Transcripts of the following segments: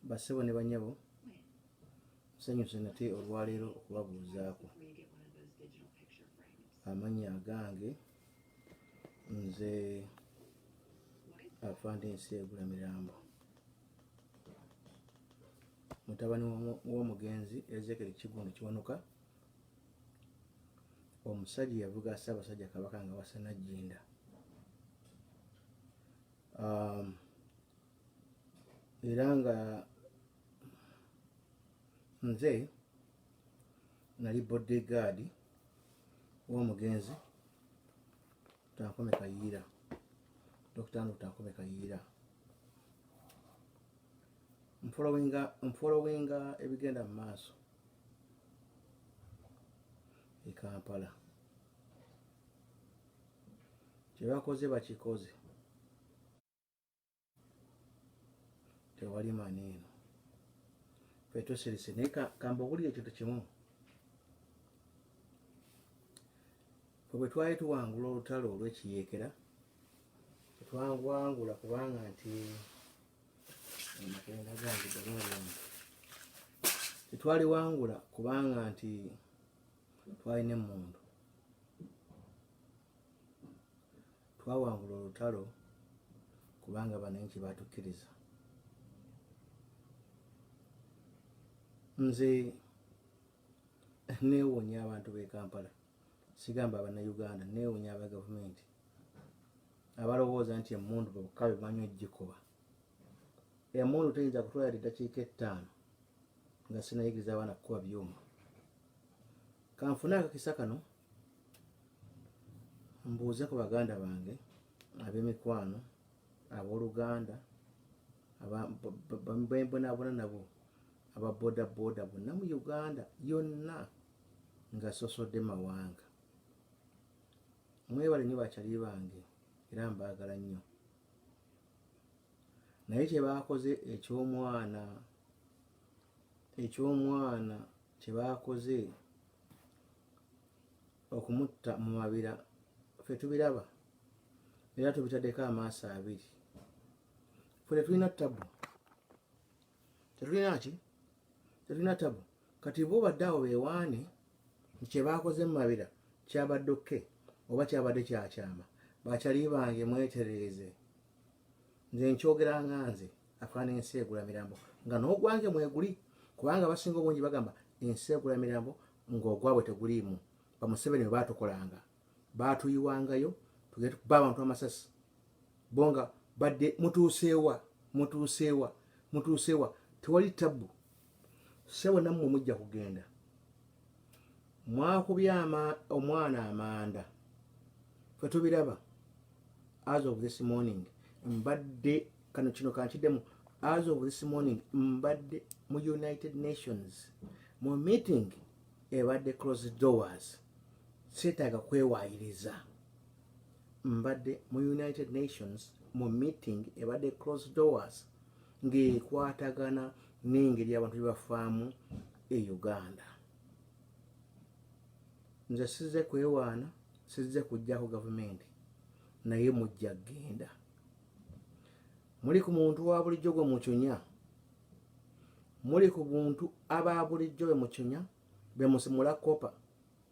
Bassebo ne bannyabo, nsanyuse nate olwaleero okubabuuzaako. Amannya agange nze Afande Nseegula Mirambo, mutabani w'omugenzi Ezekiel Kiggundu Kiwanuka, omusajja eyavuga Ssaabasajja Kabaka nga wasa Nagginda. Era nga nze nali bodyguard w'omugenzi Tankome Kayiira, Dr. Andrew Tankome Kayiira. Nfollowinga ebigenda mu maaso e Kampala. Kyebakoze bakikoze, tewali maneeno, ffe tusirise. Naye kambabuulire ekintu kimu: ffe bwe twali tuwangula olutalo olw'ekiyeekera, tetwangwangula kubanga nti amakerenda gange galwange, tetwaliwangula kubanga nti twalina emmundu. Twawangula olutalo kubanga bananchi batukkiriza. Nze neewuunya abantu b'e Kampala, sigamba Abannayuganda, neewuunya aba gavumenti abalowooza nti emmundu bokka be bamanyi ogikuba. Emmundu teyinza kutwala eddakiika 5 nga sinayigiriza abaana kukuba byuma. Kanfune akakisa kano mbuuze ku baganda bange, ab'emikwano, abooluganda bembonaabona nabo, aba boda boda bonna mu Uganda yonna nga sosodde mawanga. Mwebale nnyo bakyali bange, era mbaagala nnyo. Naye kye baakoze eky'omwana kye baakoze okumutta mu mabira, ffe tubiraba era tubitaddeko amaaso abiri. Ffe tetulina tabu, tetulina ki, tetulina tabu. Kati bo badde awo beewaane nti kye baakoze mu mabira kyabadde okay oba kyabadde kyakyama. Bakyali bange, mwetereeze. Nze nkyogera nga nze afaana ensi egula mirambo, nga n'ogwange mweguli, kubanga abasinga obungi bagamba ensi egula mirambo ng'ogwabwe teguliimu. Bamuseveni bwe baatukolanga, baatuyiwangayo tugende tukuba abantu amasasi, bo nga badde mutuuseewa, mutuuseewa, mutuuseewa? Tewali tabbu, ssebo, nammwe mujja kugenda. Mwakubye omwana amanda, fe tubiraba. As of this morning mbadde kano kino kankiddemu, as of this morning mbadde mu United Nations mu meeting ebadde closed doors, seetaaga kwewaayiriza. Mbadde mu United Nations mu meeting ebadde closed doors ng'ekwatagana n'engeri abantu gye bafaamu e Uganda. Nze sizze kwewaana, sizze kujjako gavumenti, naye mujja kgenda muli ku muntu wa bulijjo gwe mucunya, muli ku buntu aba bulijjo be mucunya, be musimula kopa.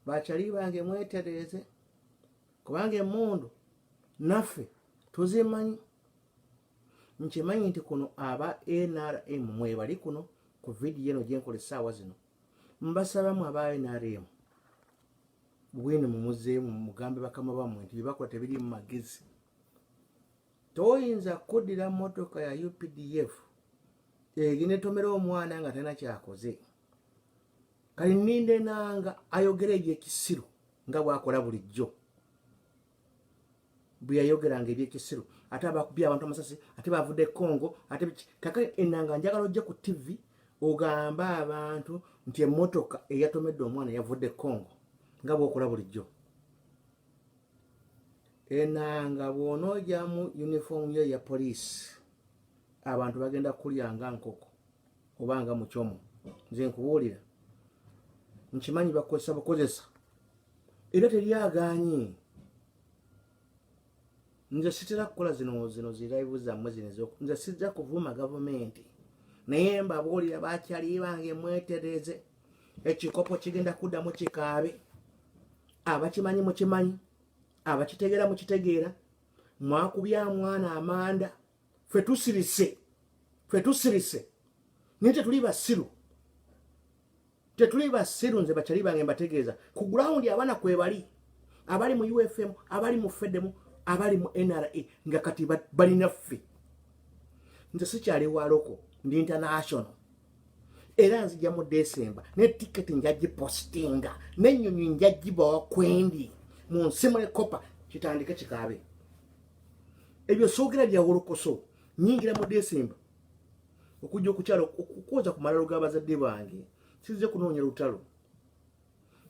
Bakyali bange, mwetereeze, kubanga emmundu naffe tuzimanyi. Nkimanyi nti kuno aba NRM mwebali kuno ku vidiyo eno gyenkola essaawa zino. Mbasabamu aba NRM bwino mumuzeemu, mugambe bakama bammwe nti byebakola tebiri mu magezi. Toyinza kuddira motoka ya UPDF egenda etomera omwana nga talina kyakoze. Kali ninde nanga ayogera ebyekisiru nga bwakola bulijjo bwe yayogeranga ebyekisiru, ate abakubye abantu amasasi, ate bavudde Congo, ate kakale. Enanga, njagala ojje ku TV ogambe abantu nti emmotoka eyatomedde omwana yavudde Congo nga bwokola bulijjo. Enanga, bw'onoogyamu uniform yo eya poliisi, abantu bagenda kulya nga nkoko oba nga mukyomo. Nze nkubuulira, nkimanyi bakozesa bukozesa, era teryagaanyi. Nze sitera kukola zino zi live zammwe zino. Nze sijja kuvuma gavumenti, naye mbabuulira, bakyali bange, mwetereze. Ekikopo kigenda kuddamu kikaabe. Abakimanyi mukimanyi, abakitegeera mukitegeera. Mwakubya mwana amanda, ffe tusirise, ffe tusirise, naye tetuli basiru, tetuli basiru. Nze bakyali bange mbategeeza, ku ground abaana kwebali, abali mu UFM, abali mu FEDEMU, abali mu NRA, nga kati balina ffe. Nze sikyali wa local, ndi international, era nzija mu Desemba ne tiketi nja gipostinga n'ennyonyi nja gibawa kwendi mu nsi mule kopa kitandike kikaabe. Ebyo soogera bya wolokoso. Nyingira mu Desemba okujja okukyalo okukwoza ku malalo g'abazadde bange. Sizze kunoonya lutalo,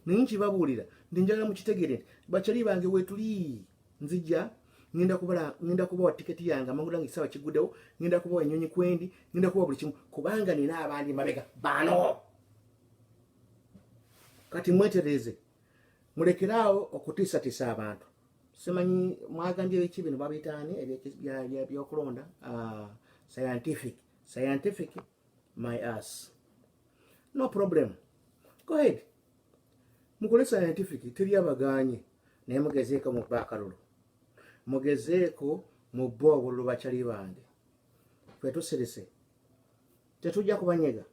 naye nkibabuulira nti njagala mukitegere nti bakyali bange weetuli. Nzija ngenda kubala, ngenda kubawa tiketi yange amangu gange ekisawa kiguddewo. Ngenda kubawa ennyonyi kwendi, ngenda kubawa buli kimu, kubanga nina abandi mabega bano. Kati mwetereze, mulekeraawo okutiisatiisa abantu. Simanyi mwagambye biki bino babiyitaani ebyokulonda, scientific, scientific my ass, no problem, go ahead, mukole scientific, teri abaganye, naye mugezeeko mubba akalulu, mugezeeko mubba obululu. Bakyali bange, ffe tusirise, tetujja kubanyega.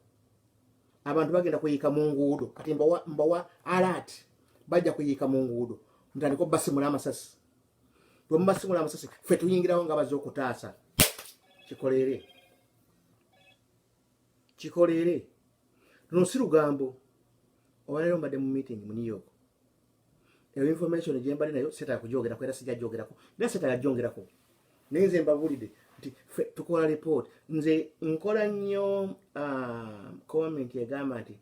Abantu bagenda kuyiika mu nguudo. Kati mbawa alert, bajja kuyiika mu nguudo. Mutandika obasimula amasasi. Bwe mubasimula amasasi, ffe tuyingirawo nga bazze okutaasa. Kikolere, kikolere. Luno si lugambo. Olwaleero mbadde mu meeting mu New York. Eyo information gye mbadde nayo setaaga kugyogerako, era sijja gyogerako, era setaaga gyongerako, naye nze mbabuulidde nti ffe tukola report. Nze nkola nnyo comment egamba nti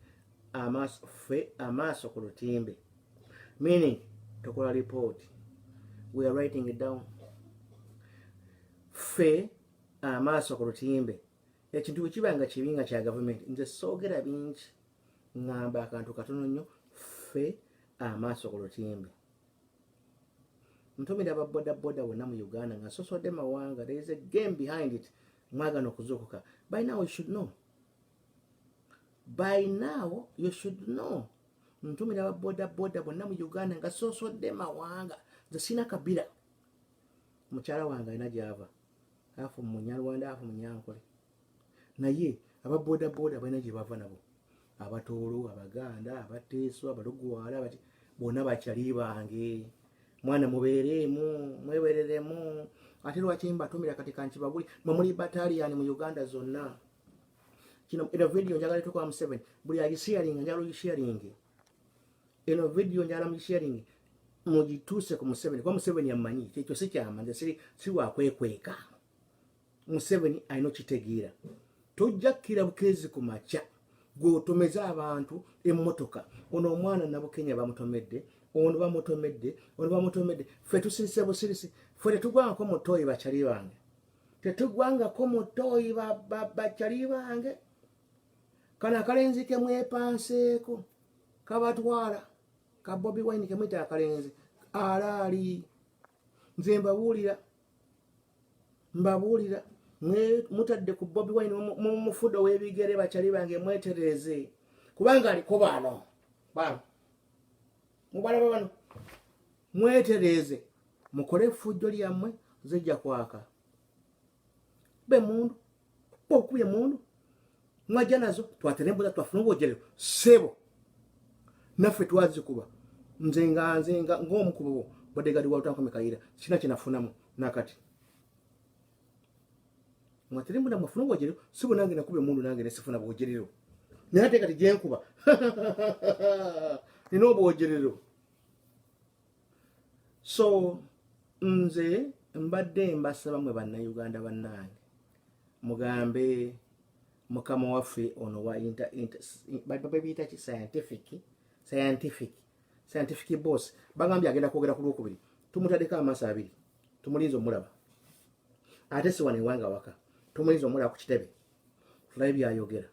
amaaso, ffe amaaso ku lutimbe, meaning tukola report, we are writing it down. Ffe amaaso ku lutimbe. Ekintu bwe kiba nga kibi nga kya gavumenti, nze soogera bingi, ŋŋamba akantu katono nnyo: ffe amaaso ku lutimbe. Ntumira aba boda boda bonna mu Uganda nga nsosodde mawanga. There is a game behind it. Mwagana okuzuukuka. By now you should know, by now you should know. Ntumira aba boda boda bonna mu Uganda nga sosodde mawanga. Nze sina kabira. Mukyala wange alina gyava, half Munyarwanda, half Munyankole, naye aba boda boda balina gye bava nabo, Abatoolo, Abaganda, Abateeso, Abalugwala, abaki, bonna bakyali bange. Mwana mubeereemu, mwebereremu. Ate lwaki mbatumira kati? Kankibabuli, mwe muli bataliyani mu Uganda zonna. Kino, eno video njagala etuuka wa Museveni. Buli agisharinga, njagala ogisharinge eno video, njagala mugisharinge mugituuse ku Museveni, kuba Museveni amanyi kyekyo si kyama. Nze siri si wakwekweka. Museveni alina okitegeera. Tojja kkira bukeezi ku makya gweotomeze abantu emmotoka. Ono omwana Nabukenya bamutomedde, ono bamutomedde, ono bamutomedde. Ffe tusirise busirisi, ffe tetugwangako mutoyi. Bakyali bange, tetugwangako mutoyi. Bakyali bange, kano akalenzi kemwepanseeko kabatwala, ka Bobi Wine kemwita akalenzi alaali. Nze mbabuulira, mbabuulira, mutadde ku Bobi Wine mumufude ow'ebigere. Bakyali bange, mwetereeze, kubanga aliko bano bano mubalaba bano. Mwetereeze, mukole effujjo lyammwe, zijja kwaka bemundu okubye mundu mwajja nazo. Twaterembuza, twafuna obwogerero, sebo, naffe twazikuba. Nze nga nze nga ng'omukubo bodyguard wa Lutankome Kayira, sina kyenafunamu nakati. Mwaterembuna, mwafuna obwogerero, sibo? Nange nakuba emundu, nange nesifuna bwogerero, naye ate kati gyenkuba nina obwogerero. So nze mbadde mbasaba mwe Bannayuganda bannange, mugambe mukama waffe ono wa babiyita ki, scientific boss. Bagambye agenda kwogera ku Lwokubiri. Tumutaddeko amaaso abiri, tumulinza omulaba. Ate si wano ewanga waka, tumulinza omulaba ku kitebe, tulabe byayogera.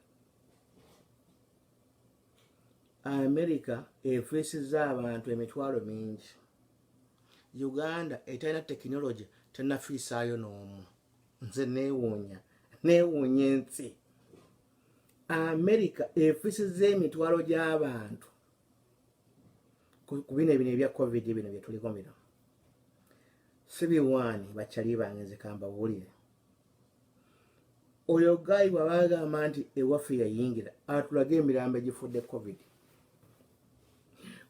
America efiisiza abantu emitwalo mingi. Uganda etalina tekinologi. Tenafiisaayo n'omu. Nze neewuunya, neewuunya ensi. Amerika efisiza emitwalo gy'abantu ku bino ebino ebya COVID bino bye tuliko bino. Si biwaani, bakyali bange, nze kambabuulire. Oyo guy bw'aba agamba nti ewaffe yayingira, atulage emirambo egifudde COVID.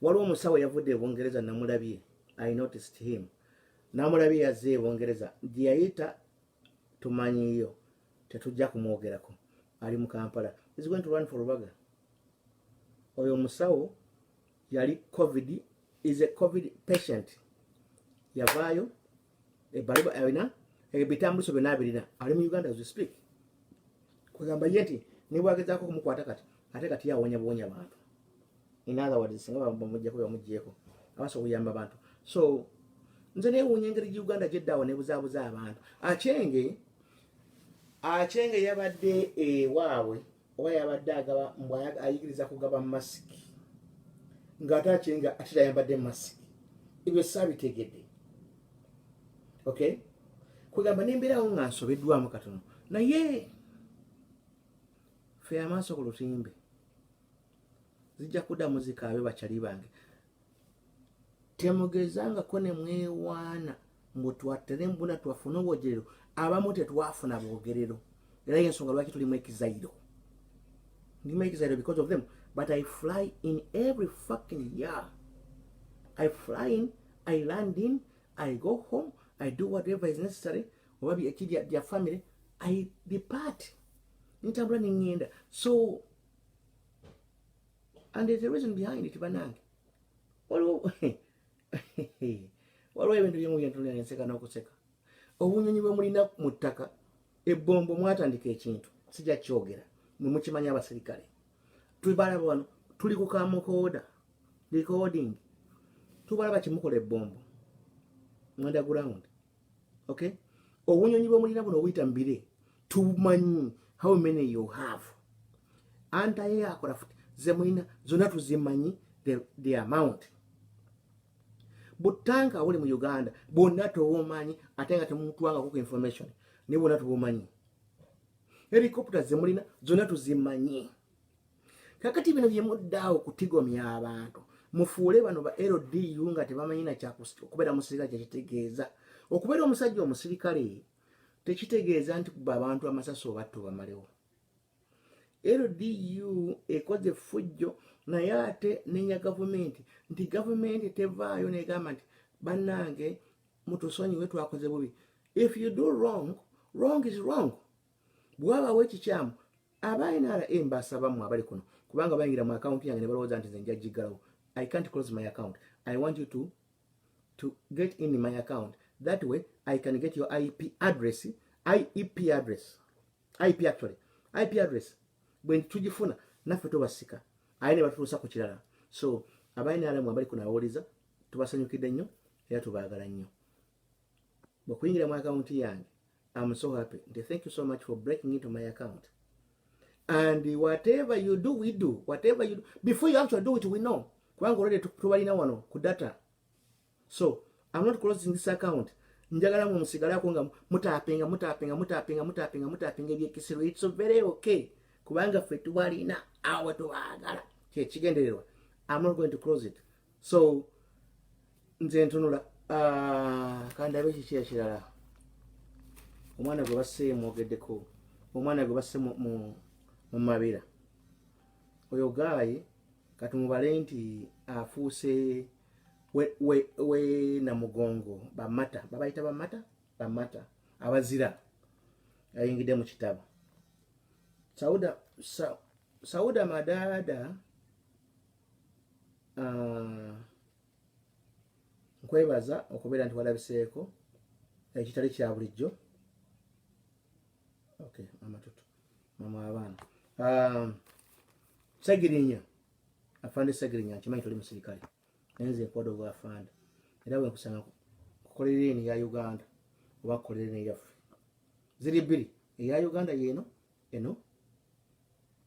Waliwo omusawo yavudde e Bungereza, namulabye, I noticed him, namulabye yazze e Bungereza gye yayita, tumanyiyo, tetujja kumwogerako, ali mu Kampala, is going to run for Rubaga. Oyo omusawo yali COVID, is a COVID patient. Yavaayo ebbaluwa, alina ebitambuliso byonna abirina, ali mu Uganda as we speak. Kugamba ye nti nebwagezaako okumukwata kati, ate kati yawonya buwonya bantu. In other words, singa bamuggyeko, bamugyeko, abasobola okuyamba abantu. So nze neewuunya engeri gy Uganda gyeddaawo nebuzaabuza abantu. Achenge, Achenge yabadde ewaabwe oba yabadde agaba, mbw ayigiriza kugaba masiki, ng'ate Achenge ate tayambadde masiki. Ebyo saabitegedde. Okay, kwegamba nembeerawo nga nsobeddwamu katono, naye fe amaaso ku lutimbe zijja kuddamu zikaabe. Bakyali bange, temugezangako ne mwewaana mbu twatere mbuna twafuna obwogerero. Abamu tetwafuna bwogerero, era yensonga lwaki tulimu exile. Ndimu exile because of them, but I fly in every fucking year. I fly in, I land in, I go home, I do whatever is necessary oba ekiri bya family, I depart, ntambula neŋŋenda. So, and there's a reason behind it. Banange, waliwo ebintu bimu byentunulira nenseka n'okuseka. Obunyonyi bwe mulina mu ttaka, ebbombo, mwatandika ekintu sijja kyogera, mwe mukimanyi. Abasirikale tubalaba wano, tuli ku camcorder recording, tubalaba kimukola ebbombo underground. Okay, obunyonyi bwe mulina buno obuyita mubire, tumanyi how many you have. Anti aircraft zemulina zonna tuzimanyi the amount. Butanka buli mu Uganda bwonna tobumanyi, ate nga temutwangako ku information, naye bwonna tubumanyi. Helicopter zemulina zonna tuzimanyi. Kakati bino byemuddaawo kutigomya abantu, mufuule bano ba LDU nga tebamanyi nakyakubeera musirikale. Kyekitegeeza okubeera omusajja omusirikale tekitegeeza nti kuba abantu amasasi obatta obamalewo. LDU ekoze effujjo, naye ate nenya gavumenti nti gavumenti tevaayo negamba nti bannange mutusonyiwe, twakoze bubi. If you do wrong, wrong is wrong. Bwabaawo ekikyamu, aba NRA mbasabamu abali kuno, kubanga bayingira mu akawunti yange ne balowooza nti nze nja giggalawo. I can't close my account. I want you to get in my account. That way I can get your IP address, iep address, IP actually, IP address. Bwe tugifuna naffe tubasika, aye ne batutuusa ku kirala. So aba NRM abali kuno abawuliza, tubasanyukidde nnyo era tubaagala nnyo. Bwekuyingira mu akawunti yange, I'm so happy nti thank you so much for breaking into my account, and whatever you do, we do. Whatever you do, before you actually do it, we know, kubanga already tubalina wano ku data. So I'm not closing this account. Njagala mu musigalako nga mutapinga, mutapinga, mutapinga, mutapinga, mutapinga ebyekisiro. It's very okay, kubanga ffe tubalina awo, tubaagala, kyekigendererwa. I'm not going to close it. So nze ntunula. Ah, kandabe kiki ekirala. Omwana gwe basse mwogeddeko, omwana gwe basse mu mabira, oyo guy katumubale nti afuuse we Namugongo bamata, babayita bamata, bamata abazira, ayingidde mu kitabo. Sauda, Sauda Madaada, nkwebaza okubeera nti walabiseeko ekitali kya bulijjo. Okay, mama tutu, mama abaana. Segirinya, afande Segirinya, nkimanyi toli musirikale, naye nze nkuwadde obwa afande, era bwe nkusanga kukolera eni ya Uganda oba kukolera eni eyaffe, ziri bbiri, eya Uganda yeeno, eno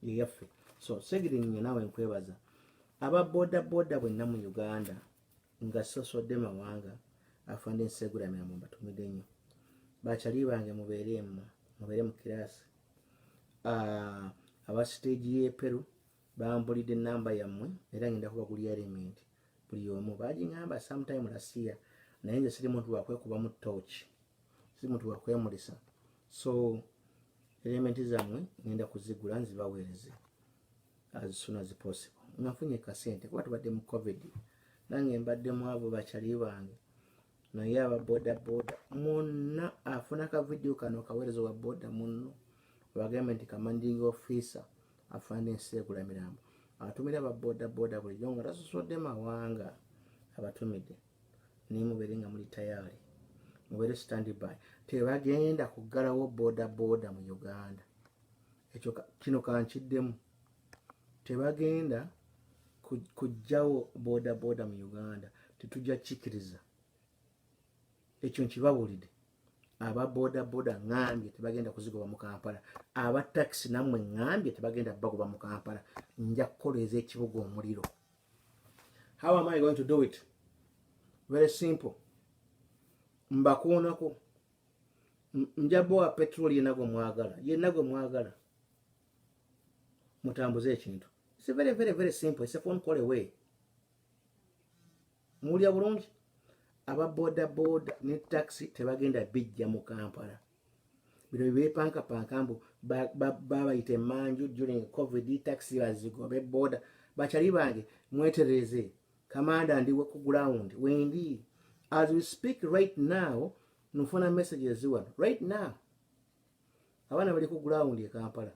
yeyaffe. So Segirinya, naawe nkwebaza. Aba boda boda bwenna mu Uganda nga sosodde mawanga, afande Nsegulamiramu, mbatumidde nnyo. Bakyali bange, mubeeremu, mubeere mu kiraasi. Ah, aba siteegi y'eperu bambulidde enamba yammwe, era ngenda kubagulya element buli omu. Bagiŋŋamba sometime last year, naye nze siri muntu wakwekubamu torch, siri muntu wakwemulisa. So element zammwe ngenda kuzigula nzibaweereze as soon as possible nga nfunye kasente, kuba tubadde mu COVID, nange mbadde mwavu, bakyali bange. Naye aba boda boda munna afuna ka vidiyo kano, kaweereza wa boda munno, bagambe nti commanding officer afande Nseegula Mirambo atumira aba boda boda bulijjo nga tasosodde mawanga, abatumidde, naye mubeere nga muli tayari, mubeere stand by. Tebagenda kuggalawo boda boda mu Uganda. Ekyo kino kankiddemu, tebagenda kuggyawo boda boda mu Uganda. Tetujja kikiriza ekyo, nkibawulidde. Aba boda boda ŋŋambye tebagenda kuzigoba mu Kampala. Aba takisi nammwe ŋŋambye tebagenda bagoba mu Kampala. Nja kukoleeza ekibuga omuliro. How am I going to do it? Very simple. Mbakuunako, nja bowa petrol yenna gwe mwagala, yenna gwe mwagala, mutambuze ekintu. It's very very very simple. It's a phone call away. Muwulira bulungi? Aba boda boda ne taxi tebagenda bijja mu Kampala. Bino byepankapanka mbu babayita emanju during COVID, taxi bazigobe, boda. Bakyali bange, mwetereze. Kamanda ndiwe ku ground wendi as we speak right now. Nfuna messages wano right now, abaana bali ku ground e Kampala.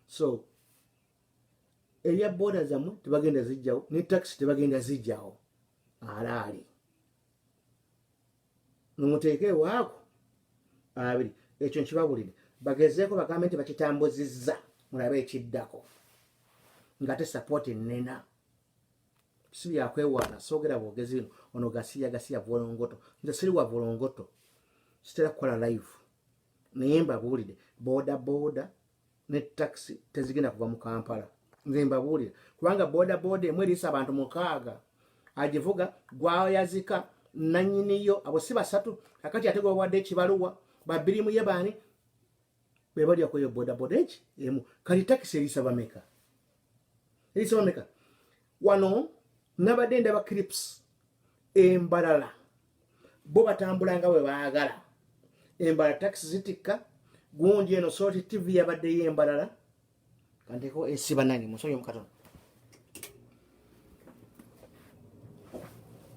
So ebya boda zammwe tebagenda zijjawo, ne taxi tebagenda zijjawo. Alaali mumuteeke ewaako abiri. Ekyo nkibabulire, bagezeeko bagambe nti bakitambuzizza, mulabe ekiddako. Nga te support nena, si byakwewaana, soogera bwogezi. Bino ono gasiya gasiya volongoto. Nze siri wa volongoto, sitera kukola live, naye mbabuulire, boda boda ne taxi tezigenda kuva mu Kampala. Nze mbabuulire, kubanga boda boda emu eriisa abantu 6, agivuga gwayazika nanyiniyo, abo si basatu. Kakati ate gwebawadde ekibaluwa babirimu ye baani bebalya kweyo boda boda eki emu? Kati takisi eriisa bameka? Eriisa bameka? Wano nabadde ndaba clips embalala, bo batambula nga bwe baagala. Embalala takisi zitikka gundi eno. Salt TV yabaddeyo embalala. Kanteko esiba nange musonyi mukatono,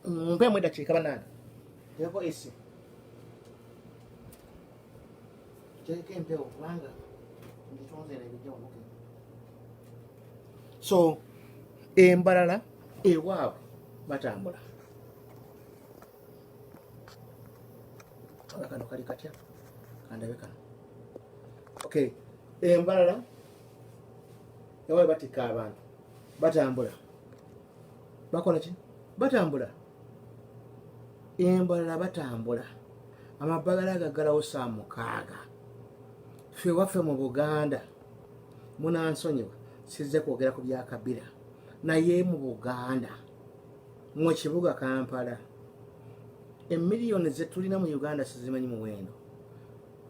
mpeemu eddakiika banange, teko esi, teeka empewo kubanga ngitonze nebijja wanuke. So embalala ewaabwe batambula. Kano kali katya? Kandabe kano. Okay, embalala ewaabwe batikka abantu, batambula, bakola ki? Batambula. Embalala batambula, amabagala gagalawo saa 6. Ffe waffe mu Buganda, munansonyiwa, sizze kwogera ku byakabira, naye mu Buganda, mu kibuga Kampala, emiliyoni zetulina mu Uganda sizimanyi muwendo,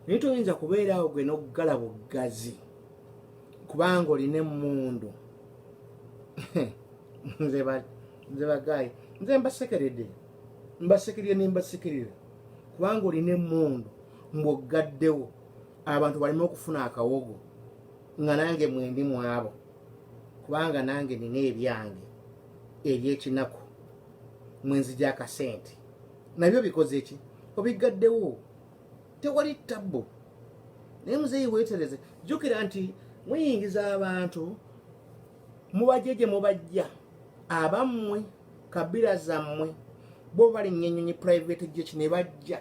naye toyinza kubeera awo gwe n'oggala buggazi kubanga olina emmundu. Nze bagayi, nze mbasekeredde, mbasekerire nembasekerera, kubanga olina emmundu mbw'oggaddewo abantu baleme okufuna akawogo, nga nange mwendi mwabo, kubanga nange nina ebyange ebyekinaku mwenzija akasente. Nabyo bikoze ki? Obigaddewo, tewali tabbu. Naye muzeeyi weetereze, jjukira nti muyingiza abantu, mubajje gye mubajja, abammwe kabira zammwe bo balinnya ennyonyi private jet ne bajja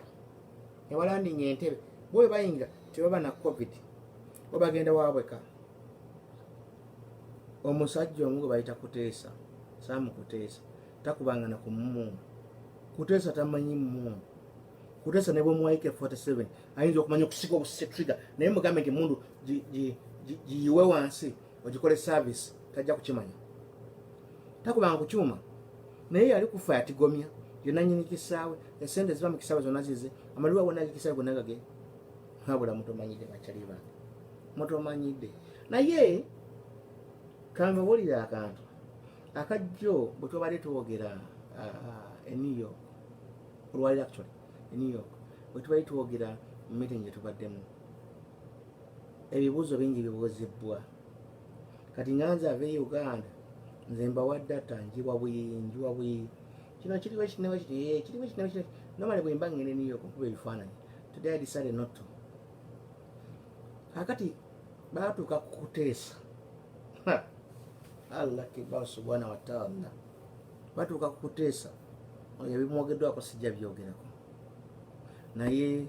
ne balandinga entebe. Bo bwe bayingira tebaba na COVID, bo bagenda waabweka. Omusajja omu gwe bayita Kuteesa, Saamu Kuteesa, takubanga na ku mmundu. Kuteesa tamanyi mmundu. Kuteesa ne bwemuwa AK47 ayinza okumanya okusiga obusise trigger, naye mugambe nti mundu giyiwe wansi ogikole service, tajja kukimanya. Takubanga ku kyuma, naye yali kufa yatigomya yenanyini kisaawe. Esente ziba mu kisaawe zonna zize, amaluwa gonna gekisaawe gonna gage. Wabula mutomanyidde, bakyali bange, mutomanyidde. Naye kambabulire akantu akajjo. Bwe tubadde twogera e New York olwaliro, actually e New York bwe tubadde twogera mu meeting gye tubaddemu, ebibuuzo bingi bibuuzibbwa. Kati nga nze ava e Uganda, nze mbawa data, njiwa bwi njiwa bwi kino kiriwo, kino kiri kiriwo, kino kiri. Normally bwe mba ngenda e New York nkuba ebifaananyi. Today I decided not to. Kakati baatuuka ku kuteesa, Allah kibawo subhana wataala, batuuka ku kuteesa. Ebimwogeddwako sijja byogerako, naye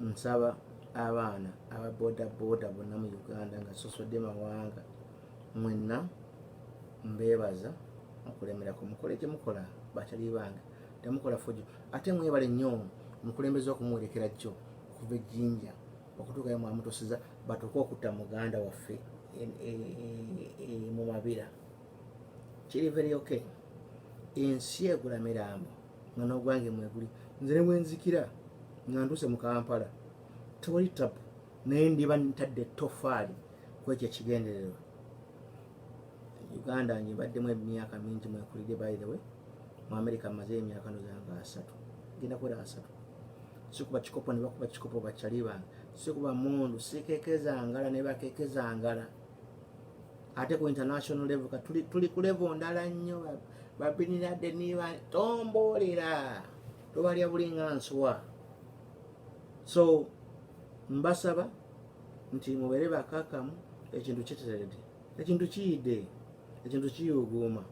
nsaba abaana aba boda boda bonna mu Uganda, nga sosodde mawanga, mwenna mbeebaza okulemerako. Mukole kyemukola, bakyali bange, temukola fujo. Ate mwebale nnyo omukulembeze okumuwerekera jjo okuva ejjinja okutuukayo mwamutusiza, batuuke okutta muganda waffe mu Mabira. Kiri very okay. Ensi egula mirambo nga n'ogwange mweguli. Nze ne bwenzikira nga ntuuse mu Kampala, tewali tabu, naye ndiba ntadde ettofaali ku ekyo ekigendererwa. Uganda ngibaddemu emyaka mingi mwekulidde. By the way, mu America mmazeyo emyaka nozanga 30, genda kuwera 30. Sikuba kikopo ne bakuba kikopo, bakyali bange. Sikuba mundu, sikekeza ngala ne bakekeza ngala. Ate ku international level ka tuli ku level ndala nnyo. Babiniradde niba tomboolera, tubalya bulinga nswa. So mbasaba nti mubeere bakakamu. Ekintu kiteredde, ekintu kiyidde, ekintu kiyuuguuma.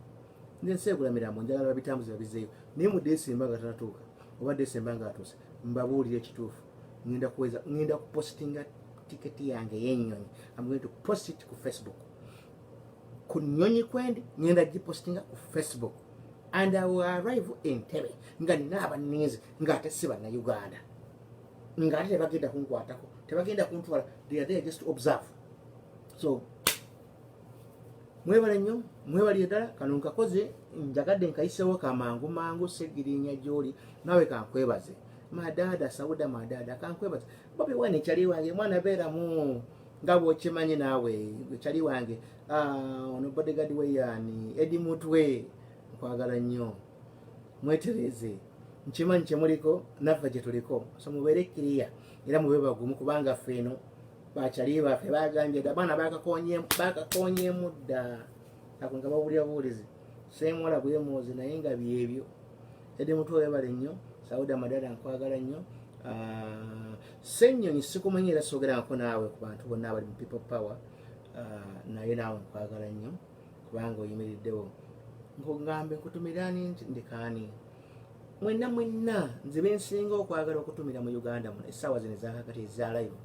Nze nseegula mirambo, njagala babitambuze babizeeyo. Naye mu Desemba nga tanatuuka oba Desemba nga atuuse, mbabuulire ekituufu. Ngenda kuweza, ngenda kupositinga tiketi yange ey'ennyonyi. I'm going to post it ku Facebook. Ku nnyonyi kwendi ngenda gipostinga ku Facebook, and I will arrive Entebbe nga nina abaninzi, ng'ate si Bannayuganda, ng'ate tebagenda kunkwatako, tebagenda kuntwala. They are there just to observe. So mwebale nnyo, mwebalire ddala. Kano nkakoze, njagadde nkayisewo kamangu mangu. Segirinya gyoli naawe kankwebaze. Madaada Sauda, madaada kankwebaze. Bobi Wine kyali wange, mwana beeramu nga bwokimanyi naawe kyali wange. Ah, ono bodyguard we yani Edi Mutwe, nkwagala nnyo. Mwetereze, nkimanyi kyemuliko naffe gyetuliko. So mubeere kiriya era mube bagumu, kubanga ffe eno bakyali baffe bagambye dda, abaana bakakonyemu dda. Ako nga bawulira buwulizi seemuwala bwemuuzi, naye nga byebyo. Edi Mutwe webale nnyo. Sauda Madada, nkwagala nnyo. Ah, Ssennyonyi sikumanyi era soogerangako naawe ku bantu bonna abali mu People Power. Ah, naye naawe nkwagala nnyo kubanga oyimiriddewo. Nkugambe nkutumirani nti ndekaani mwenna mwenna. Nze bensinga okwagala okutumira mu Uganda muno essaawa zino ezakakati eza live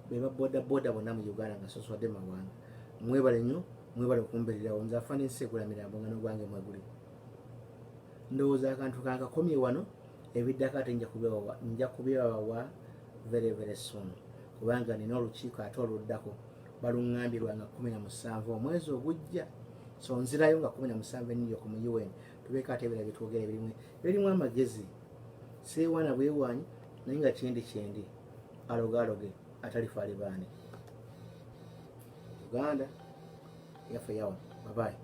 be ba boda boda bonna mu Uganda, nga soswadde mawanga. Mwebale nnyo, mwebale okumbererawo. Nze afa nensi egula mirambo nga n'ogwange mweguli. Ndowooza akantu kankakomye wano. Ebiddako ate nja kubibawa very very soon, kubanga nina olukiiko ate oluddako baluŋŋambye lwanga 17 omwezi ogujja. So nzirayo nga 17 e New York mu UN, tubeeko ate ebirala byetwogera ebirimu amagezi. Seewaana bwewaanyi, naye nga kyendi kyendi aloge aloge atalifa alibaani. Uganda yaffe yawa. Babayi.